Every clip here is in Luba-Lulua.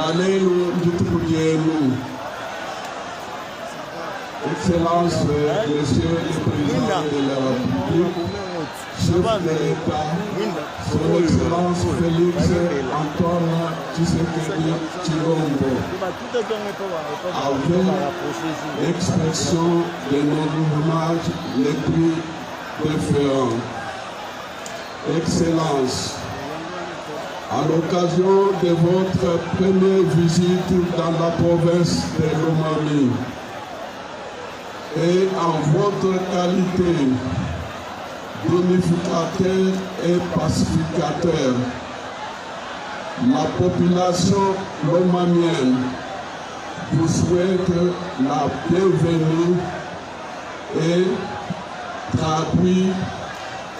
Dia lelu ndituku dienu. Excellence, Monsieur le Président de la République, chef de l'État, Son Excellence Félix Antoine Tshisekedi Tshilombo, avec l'expression de nos hommages les plus déférents. Excellence, à l'occasion de votre première visite dans la province de Lomami et en votre qualité d'unificateur et pacificateur, la population lomamienne vous souhaite la bienvenue et traduit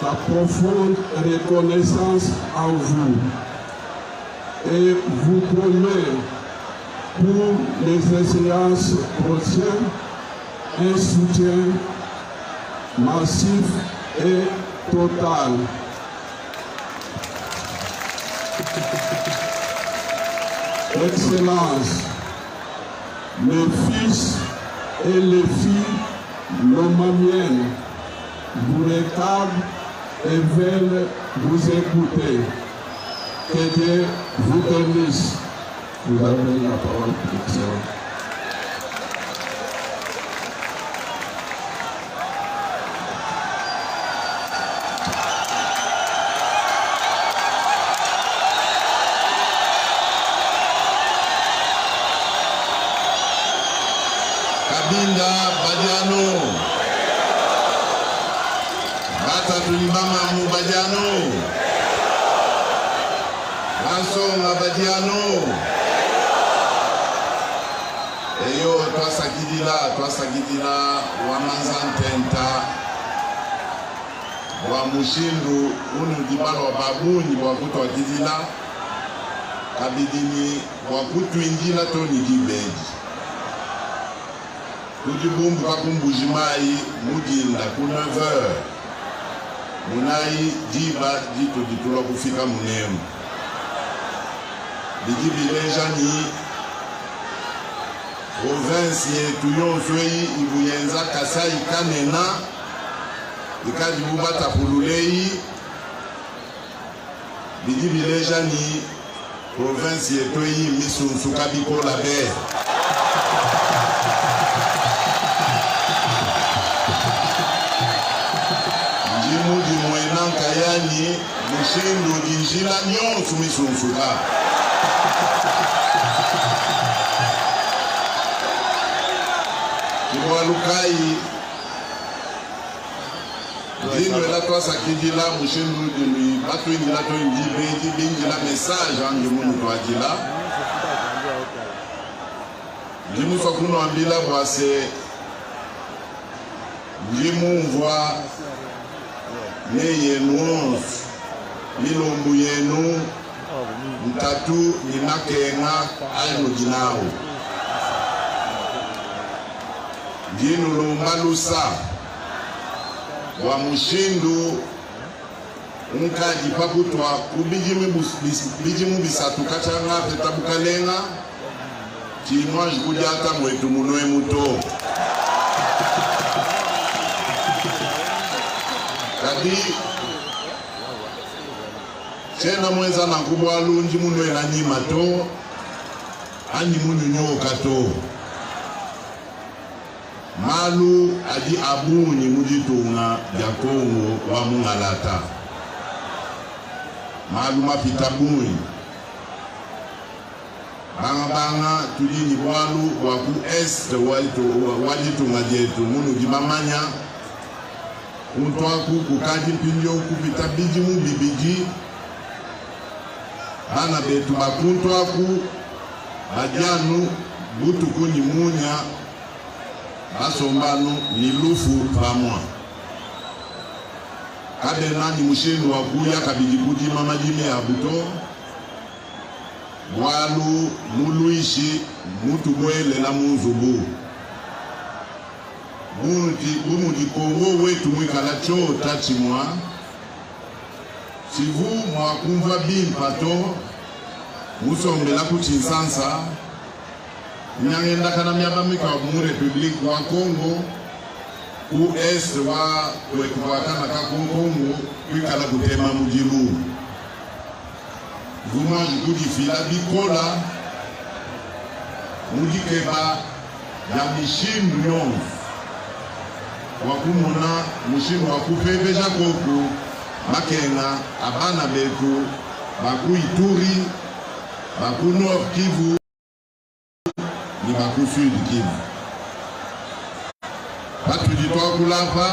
sa profonde reconnaissance en vous et vous promet pour les échéances prochaines un soutien massif et total. Excellence, les fils et les filles lomamiennes vous regardent et veulent vous écouter. Que Dieu vous bénisse. Vous avez la parole, Excellence. Kabinda Badiano. Batatu Mbamamu Badiano. Bansonga Badiano. Eyo twasakidila twasakidila wa manzantenta bwa mushindu unudi balwa babunyi bwa kutwakidila kabidini bwa kutwinjila toni dibeji tudi bumbuka ku Mbuji-Mayi mudinda ku 9 heures munayi diba ditudi tulua kufika munemu bidi bileja ni province yetu yonso eyi ivu yenza Kasai kanena ikadibu batapululeyi bidi bileja ni province yetu eyi misunsuka bikola be. Ndi mudimuena nkayanyi mushindu udi njila nyonso misunsuka. Ke bualu kayi ndi nnuela tuasakidila mushindu udi nui batuindila to ndi bedi bindila message andi munutuadila. Ndi musua kunuambila bua se ndi mumvua meyi enu onso, milombu yenu, ntatu ne makenga anudi nawu. Ndi nnulomba lusa bua mushindu unkadi pa kutua ku bidimu bisatu katshia ngapeta bukalenga, tshiyi muanji kudiata muetu munuemu to. Kadi tshiena muenza nanku bualu ndi munuela nyima to, anyi mununyoka to. Malu adi a bungi mu ditunga dia Kongo wa mungalata. Malu mapita bungi. Bangabanga tudi ni bualu bua ku Est wa ditunga dietu munudi bamanya, kuntu aku kukadi mpindieu kupita bidimu bibidi, bana betu ba kuntu aku badi anu butuku ni munya basomba anu ni lufu pamua. Kabena ni mushindu wa kuya kabidi kudima madimi abu to, bualu muluishi mmutubuelela mu nzubu. Bu mudi Congo wetu muikala tshiota tshimua, tshivu mua kumvua bimpa to. Musombela ku Tshinsansa, nyangendakana miaba mikuabu mu Republique wa Congo, ku est wa kuetu kua kana ka ku Congo, kuikala kutema mudilu. Mvua kudifila bikola mu dikeba dia mishindu yonso wa kumona mushindu wa kupepeja koku makenga a bana betu ba ku Ituri, ba ku Nord Kivu ne ba ku Sud Kivu. Patudi tuakula apa,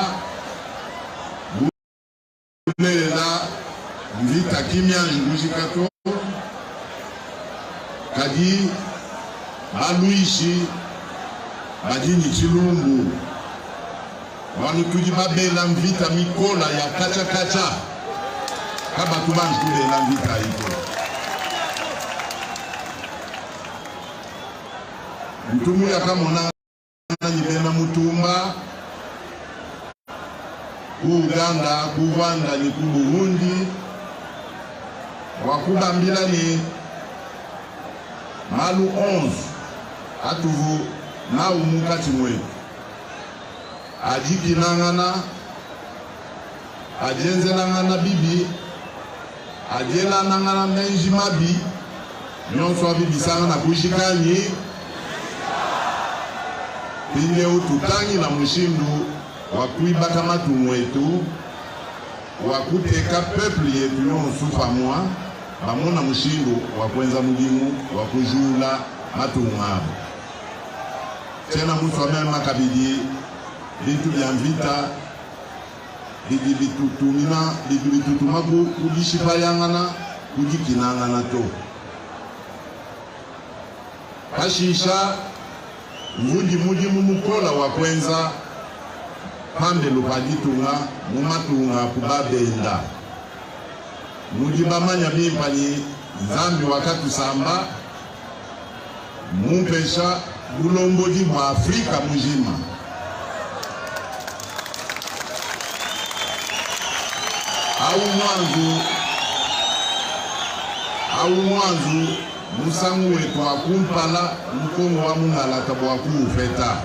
bulelela mvita ki mianji kujika to, kadi baluishi badi ne tshilumbu bualu tudi babela mvita mikola ya katshia-katshia, kabatu banji kubela mvita ayi to. Ntumu yakamona ne bena mutumba ku Uganda, ku Rwanda ne ku Burundi bua kubambila ne malu onso atuvu nawu munkatshi muetu adikinangana, adienzelangana bibi, adielanangana meji mabi, nyonso abi bisangana kujikanyi. Mpindieu tutangila mushindu wa kuibaka matunga etu, wa kuteka peuple yetu yonso pamua, bamona mushindu wa kuenza mudimu wa kujula matunga abu. Tshiena musua mema kabidi bintu bia mvita bidi bitutumina, bidi bitutuma ku kudishipayangana, kudikinangana to. Pashisha mvudi mudimu mukola wa kuenza pambelu pa ditunga mu matunga ku babenda. Nudi bamanya bimpa ni Nzambi wakatusamba mumpesha bulombodi bua Afrika mujima. Au mwanzu, au mwanzu musangu wetu wa kumpala mukongo wa mungalata bua kuupeta.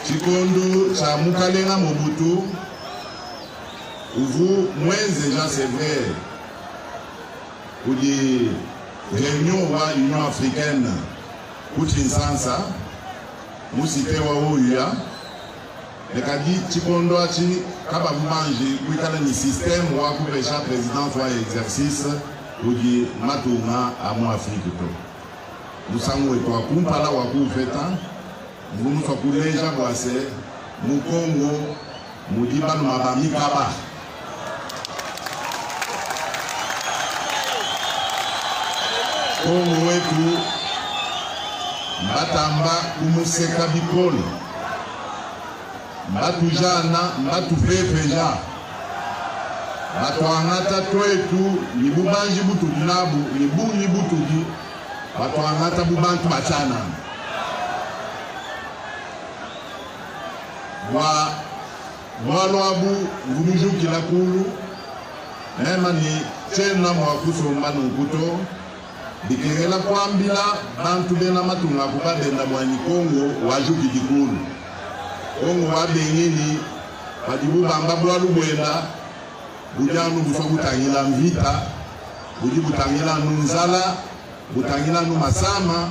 Tshikondo tshia mukalenga Mobutu uvu mwenzeja c'est vrai kudi réunion wa Union africaine ku Tshinsansa mu cité wa Oua, ne kadi tshikondo atshi kabavu banji kuikala ni système wa kupesha présidence wa exercice kudi matunga a mu Afrique to. Musangu wetu wa kumpala wa kuupeta mvua musua kuleja bua se mu Congo mudi baluma ba mikaba. Kongo wetu mbatamba kumuseka bikole, mbatujana, mbatupepeja, batuangata twetu ni bubanji butudi nabu ni bungi butudi batuangata bu bantu batshianana. Bua bualu abu mvumujukila kulu mema ni tshiena mua kusomba nunku to, bikengela kuambila bantu bena matunga ku babenda buanyi Kongo wajukidi kulu. Kongo wabengeni padibu bamba bualu buenda budi anu busua kutangila mvita, budi butangila anu nzala, butangila anu masama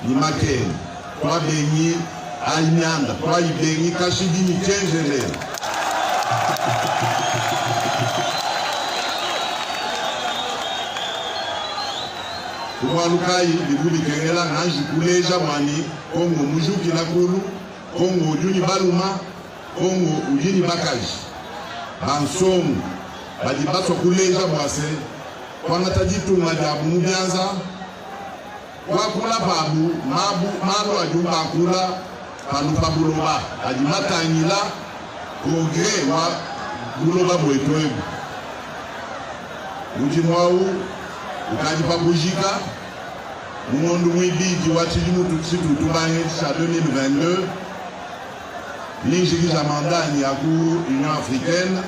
ni makenga. Twabengi ayi mianda, twayibengi kashidi ni tshienzelele. Bualu kayi bivu bikengela nganji kuleja buanyi Kongo mujukila kulu, Kongo udi ni baluma, Kongo udi ni bakaji bansongo badi basua kuleja bua se kuangata ditunga diabu mu bianza, kuakula pabu mabu malu adi bakula panu pa buloba adi matangila progrès wa buloba buetu ebu. Mudimu au ukadi pa kujika mu ngondo muibidi wa tshidimu tshitutubange tshia 2022 ninjikija mandat ya ku Union africaine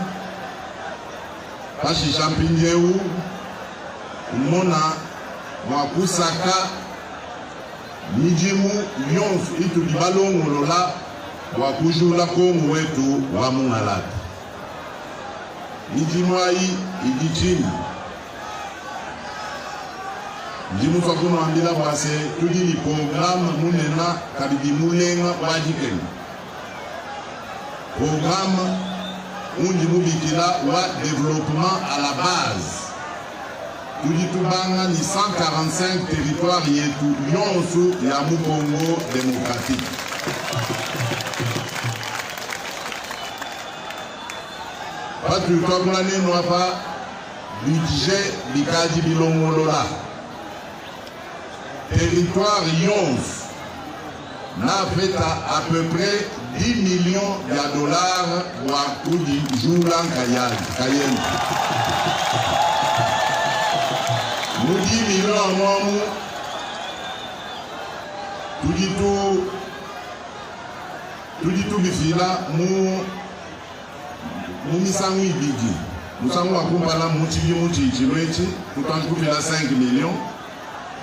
pashisha mpindieu. kumona mua kusaka midimu yonso itudi balongolola bua kujula Kongo wetu wa mungalata. Midimu ayi idi tshinyi? Ndi musua kunuambila bua se tudi ne programme munena kabidi mulenga wa dikema. Programme undi mubikila wa developpement à la base. Tudi tubanga ne 145 territoires yetu yonso ya mu Congo democratique. Patudi tuakula nenu apa, budget bikadi bilongolola. Territoire yonso napeta à peu près 10 millions ya dollars bua kudijula nkayende. Mu 10 millions amu tudi tu tudi tubifila mu mu misangu ibidi. Musangu wa kumpala mu tshidimu tshitshilu etshi tutanji kufila 5 millions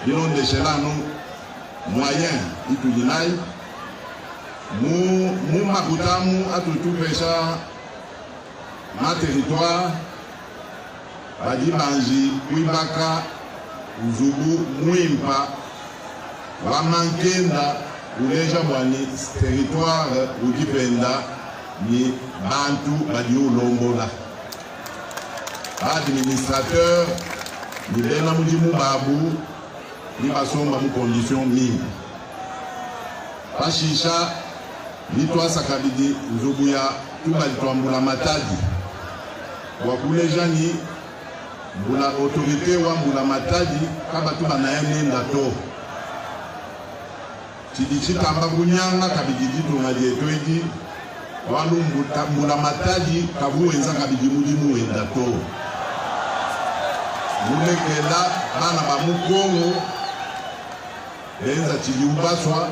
bilondeshela anu moyen itudi nayi mu mu makutamu atutupesha ma territoire badi banji kuibaka nzubu muimpa wa mankenda uleja bua ni territoire udi penda ni bantu badi ulombola ba administrateur ni bena mudimu babu ni basomba mu condition mimpe. Pashisha nituasa kabidi nzubu ya tubadi tua mbulamatadi bua kuleja ni mbula autorité wa mbulamatadi kabatu banaya nenda to. Tshidi tshitamba kunyanga kabidi ditunga dietu edi bualu mbulamatadi kavu wenza kabidi mudimu wenda to. Mulekela bana ba mu Kongo benza tshidi ubaswa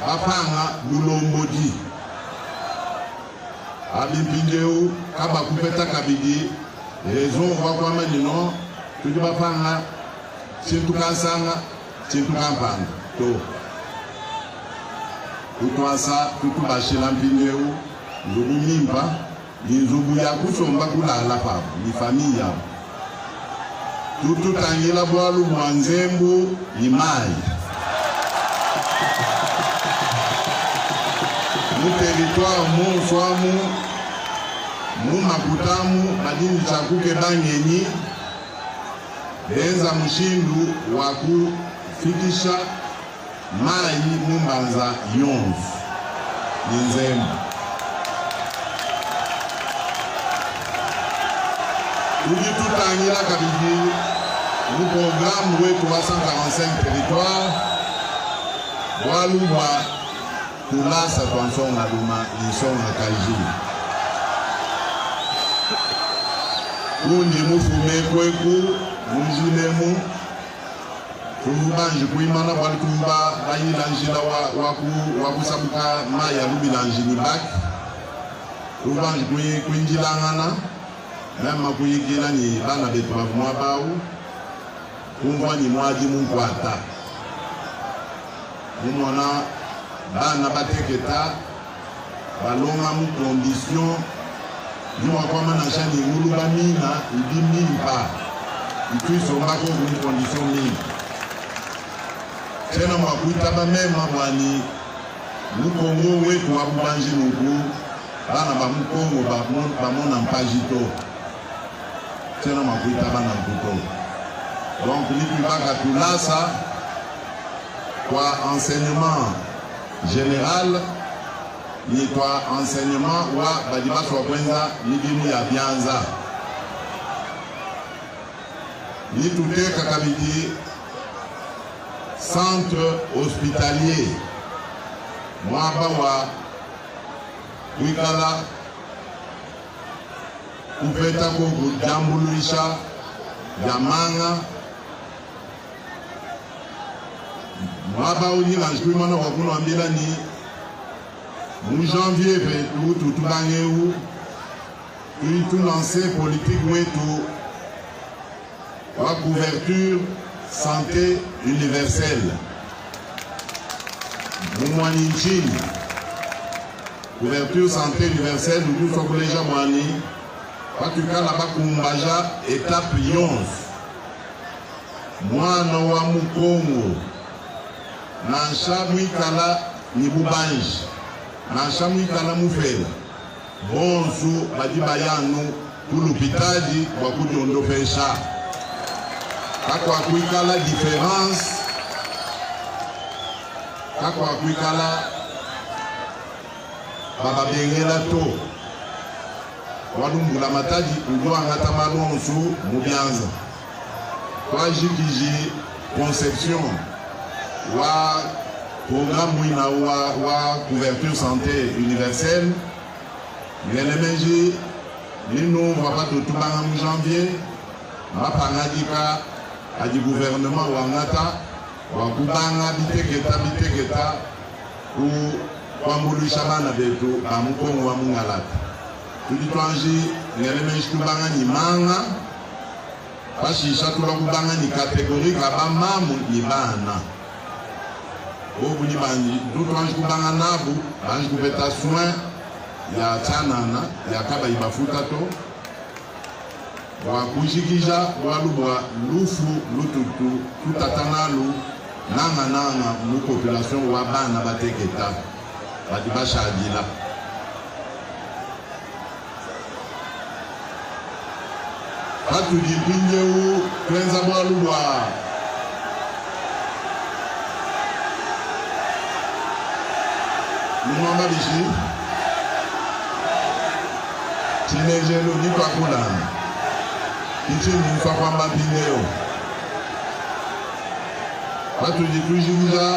bapanga bulombodi. Abi mpindieu kabakupeta kabidi raison wa kuamba ni no tudi bapanga tshintu kansanga tshintu kampanda to. Tutuasa tutubashila mpindieu nzubu mimpa ni nzubu ya kusomba kulala pabu ni famille yabu. Tututangila bualu bua nzembu ni mayi. Mu territoire monso amu mu makutamu badi ne tshia kukeba ngenyi benza mushindu wa kufikisha mayi mu mbanza yonso ni nzembu. Tudi tutangila kabidi mu programme wetu wa 145 territoire bualu bua tulasa tua nsonga luma ni nsonga kaji. Kundi mufume kweku munjilemu tuvu banji kuimana bualu tuvu bayila njila wa, wa, ku, wa kusabuka mayi ya lubila njini baki tuvu banji kuinjilangana mema kuyikila ni bana betu bavu muaba kumvua ni muadi munkuata mumona bana bateketa balonga mu condition ni wakwama nansha ni ngulu bamina idi mimpa ituisombako mu condition mimpa tshiena mua kuitaba mema bwani mu Kongo wetu wa bubanji nunku bana ba mu Kongo bamona mpaji to tshiena mua kuitaba nanku to. Donc nituibaka tulasa kwa enseignement général ni kwa enseignement wa badi baswa kwenza midimu ya byanza. Nituteka kabidi centre hospitalier mwaba wa kuikala kupeta ko kujambuluisha ya manga mwaba udi na wa kunuambila ni mu janvier pe tutu tubangewu tudi tulance politique wetu. wa couverture santé universelle. Mumwanyi ntshinyi? Couverture santé universelle udi usua kuleja bua ne, patuikala bakumbaja etape yonso, muana wa mu Congo nansha muikala ne bubanji nansha muikala mupele, bonso badi baya anu ku lupitadi bua kudiondopesha. Kakuakuikala difference, kakuakuikala bababengela to. Bualu mbulamatadi udi wangata malu onso mu bianza. Tuajikiji conception wa programme muina wa, wa couverture santé universelle. Ngele meji ninumvua patutu tubanga mu janvier mapangadika adi gouvernement wangata bua kubanga biteketa biteketa ku kuambuluisha bana betu ba mu Kongo wa Mungalata. Tudi tuanji ngele meji tubanga ni manga pashisha tulua kubanga ni catégorie ka bamamu ni bana bobu ni banji tuanji kubanga nabu banji kupeta soin ya tshianana ya kabayi bafuta to bua kujikija bualu bua lufu lututu tutata nalu nangananga mu population wa bana bateketa badi bashadila. Patudi mpindieu tuenza bualu bua numuamba bishi tshilejelu nituakulanga ntshinyi nsua kuamba mpindieu patudi tujikija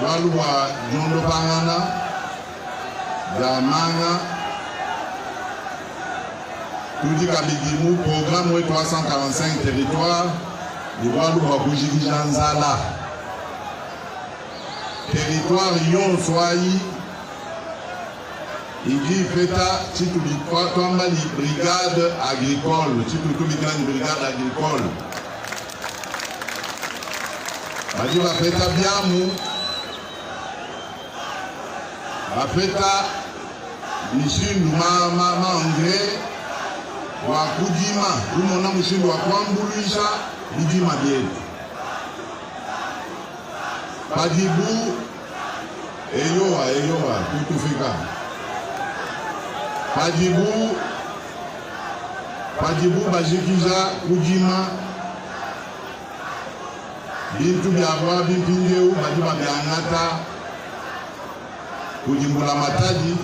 bualu bua diondopangana dia manga tudi kabidi mu programme wetu wa 145 territoire ne bualu bua kujikija nzala territoire yonso ayi idi ipeta tshitudi twamba ni brigade agricole tshitudi tubikila ni brigade agricole badi bapeta biamu bapeta mishindu ma, ma, ma engrais bua kudima umona mushindu wa kuambuluisha bidima bietu padibu eyowa eyowa tutufika padibu padibu bajikija kudima bintu biabu abi mpindieu badi babiangata kudi mbulamatadi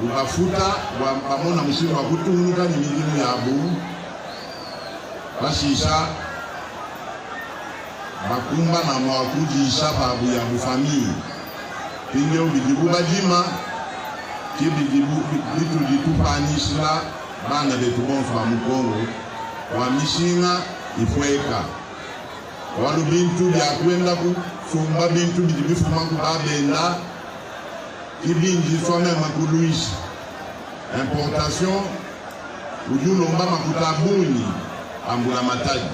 ubafuta bua bamona mushindu wa kutungunuka ne midimu yabu pashisha bakumbana mua kudisha babu yabu famille mpindieu bidibu badima ke bidibu bitudi tupanyishila bana betu bonso ba mu Kongo bua mishinga ipueka bualu bintu bia kuenda kusumba bintu bidi bifuma ku babenda kibindi swa meme kuluisha importation udi ulomba makuta a bungi a mbulamatadi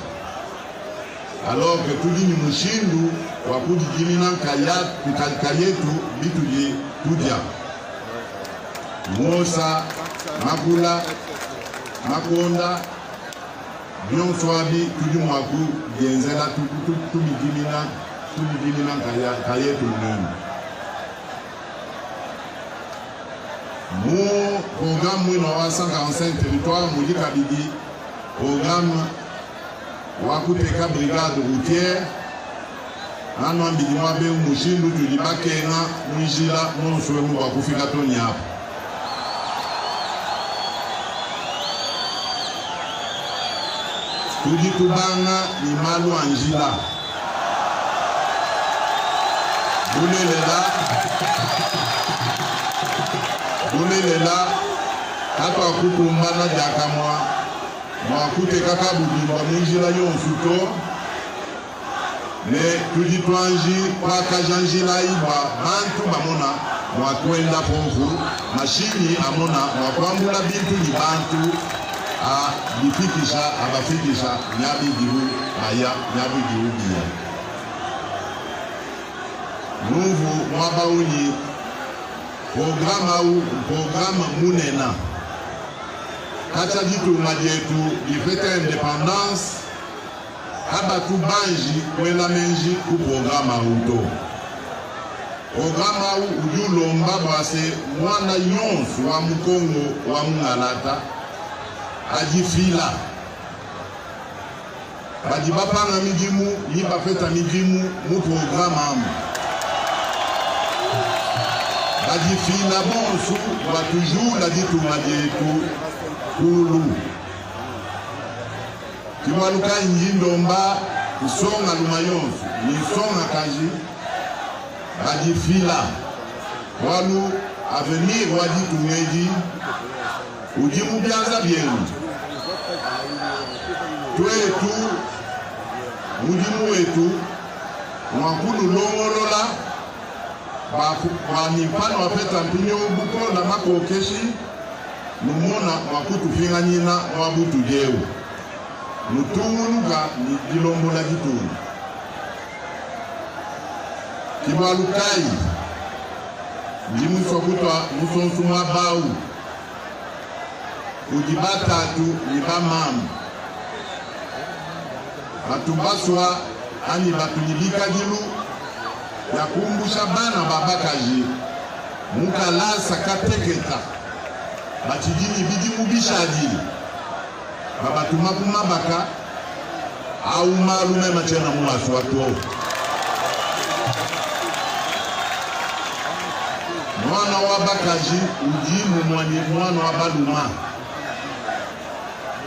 alors que tudi ni mushindu wa kudidimina nkayetu bitudi tudia muosa makula makonda bionso abi tudi mua kubienzela tubidimina tubidimina nkayetu munene mu programme mwino wa 145 territoire mudi kabidi programme wa kuteka brigade routière nanu ambidi muabe mushindu tudi bakenga munjila monso emu bua kufika toni apa tudi tubanga ni malu a njila bulelela bulelela katuakukumbana diakamua mua kuteka kabudimba mu njila yonso to ne tudi tuanji kuakaja njila ayi bua bantu bamona mua kuenda pomvu mashinyi amona mua kuambula bintu ne bantu. A difikisha abafikisha miaba idibu baya, miaba idibu biya. Numvu muaba unyi programe au mprograme munena katshia ditunga dietu dipeta independance kabatu banji kuela menji ku programe au to. Programe au udi ulomba bua se muana yonso wa mu Congo wa mungalata adifila. Badi bapanga midimu ni bapeta midimu mu programe amu. Badifila bonso bua tujula ditunga dietu kulu. Ke bualu kayi ndi ndomba nsongaluma yonso ne nsongakaji badifila, bualu avenir wa ditunga edi udi mu bianza bienu. Tuetu mudimu wetu ngua kunulongolola bua ne panuapeta mpindieu bukola makokeshi, numona mua kutupinganyina mua butudi eu, nutungunuka ne dilombola ditunga. Ke bualu kayi ndi musua kutua musonsu muaba au kudi batatu ne bamamu batu basua anyi batu ne bikadilu bia kumbusha bana ba bakaji mu kalasa kateketa batshidi ne bidimu bishadile, babatuma ku mabaka au malu mema tshiena muasua to. Muana wa bakaji udi mumue ne muana wa baluma.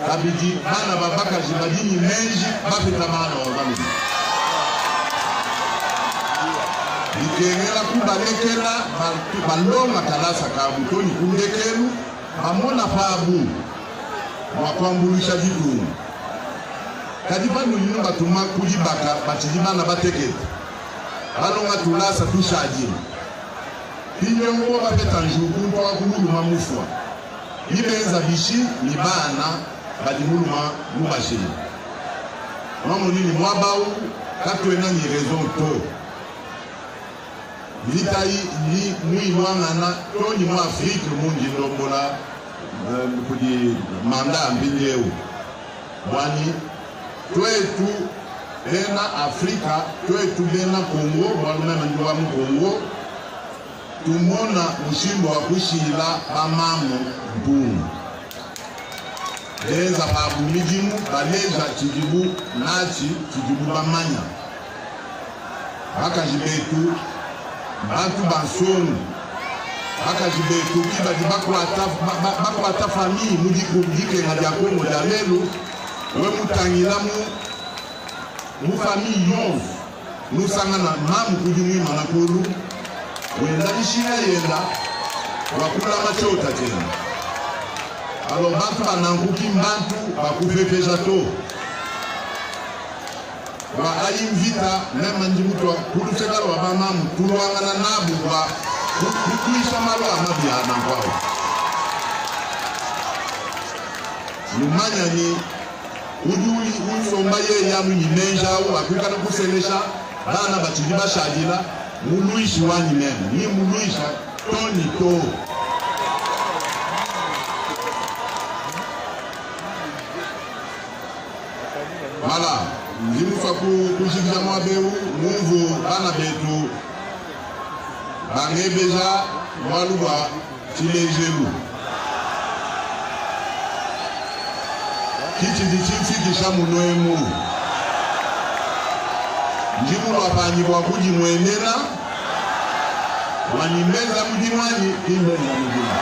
Kabidi bana ba bakaji badi ne meji bapita bana ba balume. Bikengela kubalekela balonga kalasa kabu to ne ku ndekelu bamona pabu mua kuambuluisha ditunga. Kadi panudi nubatuma ku dibaka batshidi bana batekete, balonga tulasa tushadile, mpindieu bobu bapeta njiwu kuntu aku muluma mufua, bibenza bishi ne bana badi muluma mubashile? Nuamonyi ne muaba au katuena ne raison to. Mvita ayi ndi muyiluangana too ne mu Afrike mundi ndombola kudi mandat mpindieu. Buanyi tuetu bena Afrika, tuetu bena Congo, bualu meme ndi wa mu Congo, tumona mushindu wa kushila bamamu mpunga. Benza pabu midimu, baleja tshidibu natshi, tshidibu bamanya. Bakaji betu mbantu ba nsongo. Bakaji betu ki badi bakuata, bakuata famille mu dikenga dia Congo dia lelu. We mutangila mu, mu famille yonso, nusangana mamu kudi muimana kulu, wenda mishinga yenda bua kulama tshiota tshienda. Alors bantu ba nanku ki mbantu ba kupepeja to. Bua ayi mvita, meme ndi mutua ku luseka lua bamamu, tuluangana nabu bua kutuisha malu a mabi a nanku au. Numanya ne, udi usomba yeye anu ne meji au a kuikala kuselesha bana batshidi bashadila, muluishi wanyi meme, ni muluisha to ne to. Voilà, ndi musua kujikija muaba eu mumvu bana betu bangebeja bualu bua tshilejelu. Ki tshidi tshimfikisha munuemu. Ndi mulua panyi bua kudimuenena bua ni mbenza mudimu anyi ki mbenza mudimu.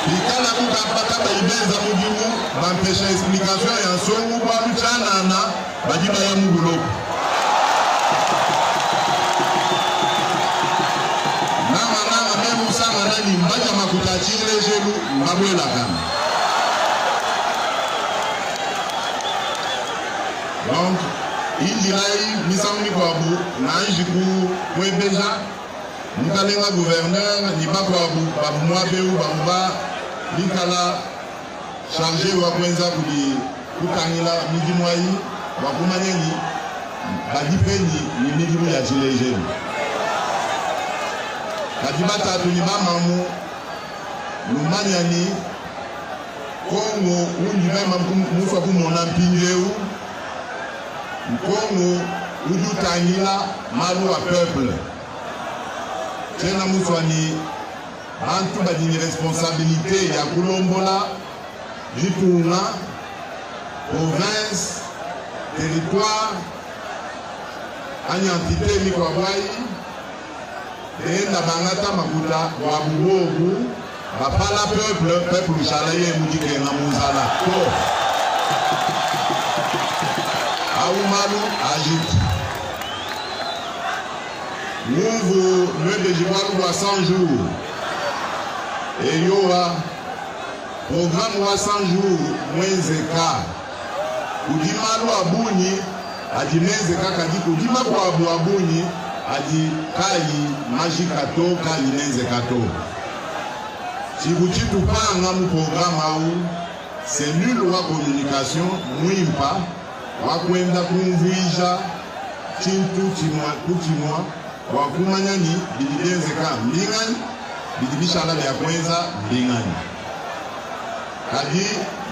Pikalabu kabayi benza mudimu, bampesha explication ya nsongu bualu tshianana badi baya mu buloko. Nangananga meme musangana ni mbadia makuta a tshilejelu mbabuelakana. Donc indilayi misangu mikuabu nanji kuebeja. Mukalenga gouverneur ne bakuabu ba muaba eu bavua bikala charge wa kuenza kudi kutangila midimu ayi bua kumanya ni badi penyi ne midimu ya tshilejelu. Kadi batatu ne bamamu numanya ni Kongo undi meme musua kumona mpindieu, Kongo udi utangila malu a peuple. Tshiena musua ni bantu badi ne responsabilite ya kulombola ditunga, province, territoire anyi entite mikuabu ayi benda bangata makuta buabu bobu bapala peuple, peuple ushala ye mu dikenga mu nzala to. Au malu ajiki. Ngumvu nuebeji bualu bua 100 jours. Eyowa, programme wa 100 jours muenzeka. Kudi malu a bungi adi menzeka, kadi kudi makuabu a bungi adi kayi majika to, kayi menzeka to. Tshibu tshitupanga mu programme au, cellule wa communication muimpa wa kuenda kumvuija tshintu tshimua ku tshimua bua kumanya ni bidi bienzeka mbinganyi, bidi bishala bia kuenza mbinganyi. Kadi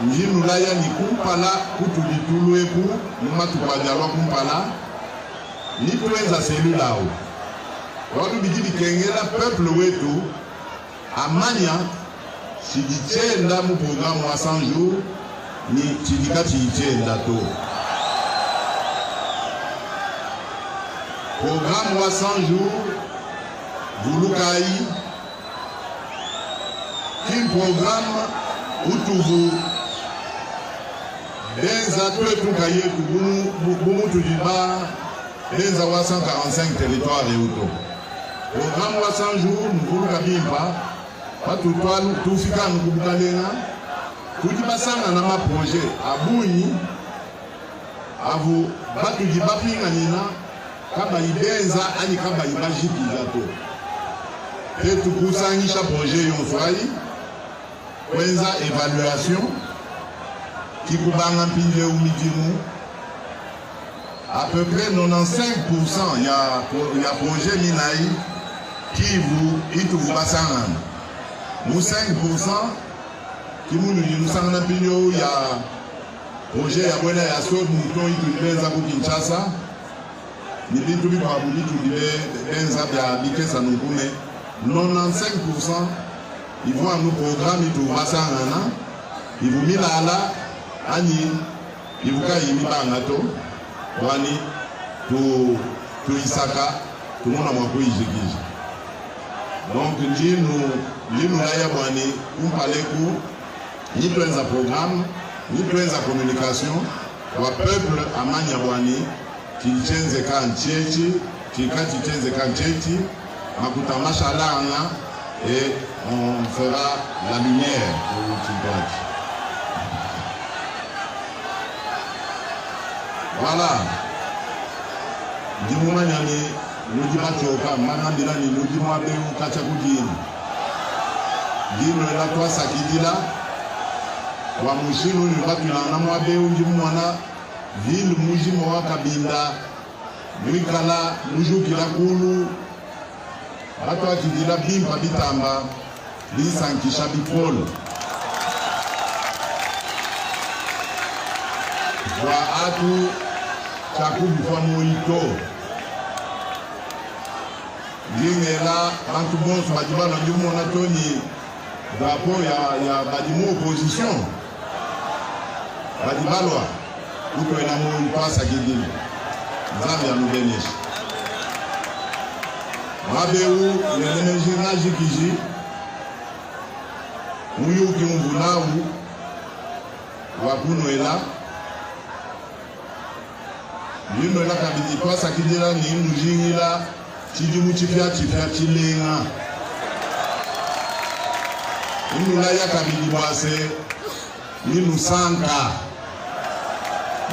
ndi nulaya ni kumpala kutudi tulueku mu matuku adi alua kumpala, ni tuenza cellule au. Bualu bidi bikengela peuple wetu amanya tshidi tshienda mu programme wa 100 jours ni tshidi katshiyi tshienda to. Programme wa 100 jours vulukayi ki programme utuvu benza twetu nkayetu bu mutudi ba benza wa 145 territoire euto. Programme wa 100 jours nuvuluka bimpa patutwalu tufika anu ku bukalenga tudi basangana ma projet abunyi avu batudi bapinganyina kabayi benza anyi kabayi bajikija to. Tetu kusangisha projet yonso ayi kuenza evaluation kikubanga mpindieu midimu à peu près 95% ya projet minayi kivu ituvu basangana mu 5% kimunudi nusangana mpindieu ya projet ya bwena ya saut mouton itudi benza ku Kinshasa ni bintu bikuabu bitudi benza bya bikesa nunku ne 95% ivua nu programme itu basangana ivu milala anyi ivuka yimibanga to bwani tu tuisaka tumona mwa kuijikija. Donc njinu njinu laya bwani kumpaleku ni twenza programme ni twenza communication wa peuple amanya bwani chichenzeka nchechi chika chichenzeka nchechi makuta mashalanga et on fera la lumière pour Tchintouachi. Voilà. Ndi mumanya ni nudi batyoka mbangambila ni nudi mwabeu kacha kudini. Ndino ela twasakidila wa mushinu ni batulana mwabeu ndi mwana ville mujima wa Kabinda mwikala mujukila kulu batwakidila bimpa bitamba bisankisha bikolo wa atu chakubifwa moito ndingela bantu bonso badi balwa ndi mona toni drapeau ya badi mu opposition badi balwa kutoela moito asakidile Nzambe anubenesha mwabeu nelemeji ngajikiji muyuki umvunawu wakunoela linoela kabidi twasakidila ni mujingila tshidimu tshipia tshipia tshilenga inulaya kabidi bwase ninusanka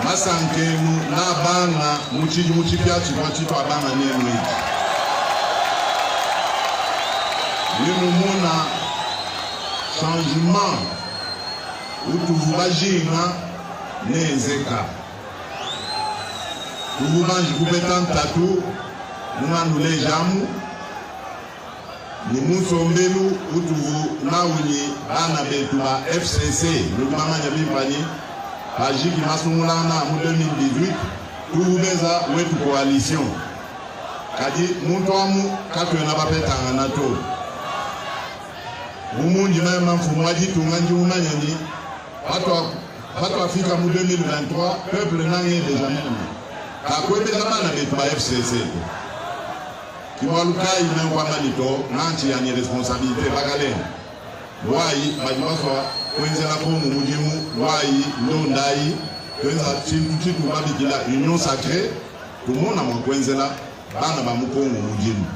masankenu na banga mu tshidimu tshipia tshipia tshitwa banga nenu iki. Nenumona changement utuvu bajinga neenzeka. Tuvu banji kupeta ntatu munganulejamu ni mu nsombelu utuvu nawu ni bana betu ba FCC. Nudi bamanya bimpe ni pajiki masungulangana mu 2018 tuvu benza wetu coalition, kadi muntu amu katuena bapetangana to. Mumundi meme mfumu wa ditunga ndi mumanye ni patwafika mu 2023 peuple nange deja meme kakwebeza bana betu ba FCC to. Kibualu kayi menkwamba ni to nanchi yani responsabilité bakalene lwayi badi baswa kwenzela Kongo mudimu lwayi ndondayi twenza tshintu tshitu babikila union sacrée tumona mwa kwenzela bana ba mu Kongo mudimu.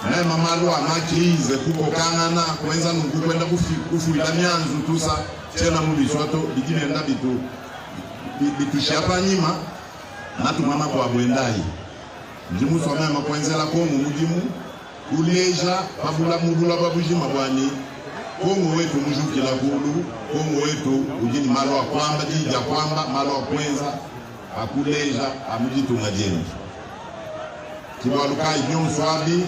Mema malu a ma crise kukokangana kwenza nunku kwenda kufuila mianzu tusa tshiena mu biswa to bidi bienda bitushia panyima natumama kwa bwendayi. Ndi muswa mema kwenzela Kongo mudimu kuleja pabula mubula babujima bwani Kongo wetu mujukila kulu Kongo wetu ujini malo akwamba jija kwamba malo akwenza akuleja amujitunga jeni kibaluka nyonso abi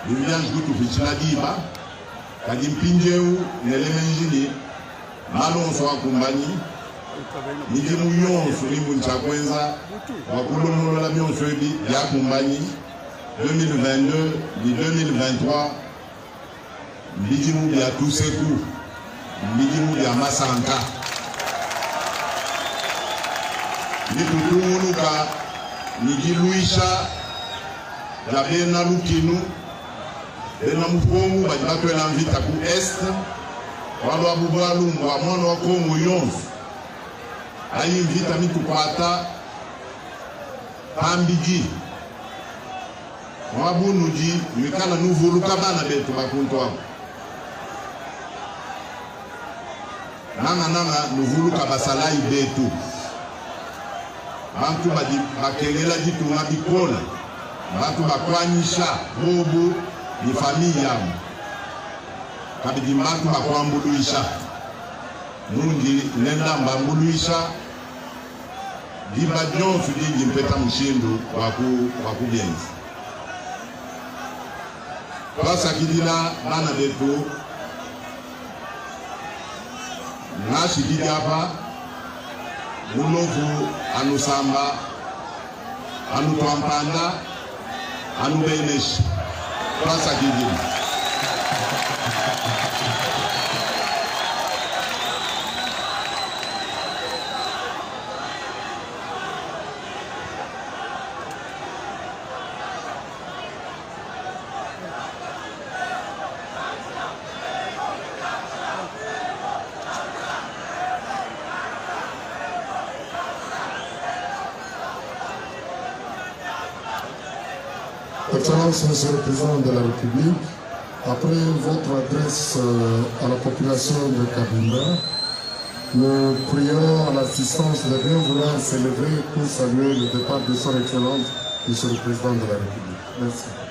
bivyanji kutupichila diba kadi mpinjeu nelemenjini malonso akumbanyi midimu yonso mimu kwenza wakulongolola byonso ebi byakumbanyi 2022 ni 2023 bidimu bya tuseku bidimu bya masanka nitutunguluka nigilwisha bya bena lukinu bena mukongo badi batwela mvita ku est walwa bubwalumbwa mwana wa Kongo yonso ayi mvita mitukwata pambidi mwabunudi mikala nuvuluka bana betu bakuntu abo nanga nanga nuvuluka basalayi betu bantu badi bakengela ditunga bikola bantu bakwanyisha bobu ni famille yabo kabidi bantu bakwambuluisha nundi nenda mbambuluisha diba dionso dindi mpeta mushindu wa kubienza. Twasakidila bana betu ngashikidi apa mulovu anusamba anutwampanda anubeneshi twasakidila. Excellence, Monsieur le Président de la République, après votre adresse à la population de Kabinda, nous prions à l'assistance de bien vouloir s'élever pour saluer le départ de son Excellence, Monsieur le Président de la République. Merci.